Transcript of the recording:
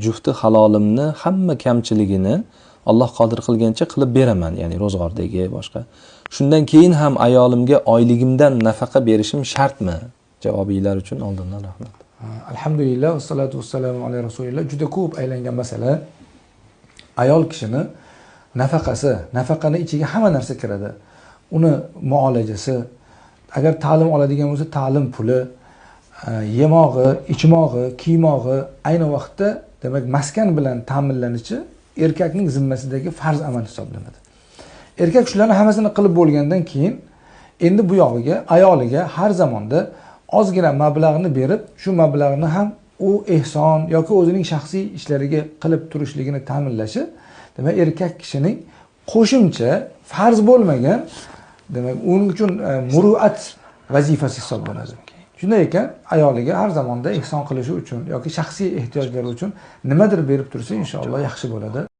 Jufti halolimni hamma kamchiligini Alloh qodir qilgancha qilib beraman, ya'ni ro'zg'ordagi boshqa. Shundan keyin ham ayolimga oyligimdan nafaqa berishim shartmi? Javobinglar uchun oldindan rahmat. Alhamdulillah, vassalatu vassalamu ala rasulillah. Juda ko'p aylangan masala. Ayol kishini nafaqasi, nafaqani ichiga hamma narsa kiradi. Uni muolajasi, agar ta'lim oladigan bo'lsa, ta'lim puli, yemog'i, ichmog'i, kiymog'i, ayni vaqtda demak maskan bilan ta'minlanishi erkakning zimmasidagi farz amal hisoblanadi. Erkak shularni hammasini qilib bo'lgandan keyin endi bu yog'iga ayoliga har zamonda ozgina mablag'ni berib, shu mablag'ni ham u ehson yoki o'zining shaxsiy ishlariga qilib turishligini ta'minlashi, demak erkak kishining qo'shimcha farz bo'lmagan, demak uning uchun muruat vazifasi hisoblanadi. Shunday ekan, ayoliga har zamonda ehson qilishi uchun yoki shaxsiy ehtiyojlari uchun nimadir berib tursa, inshaalloh yaxshi bo'ladi.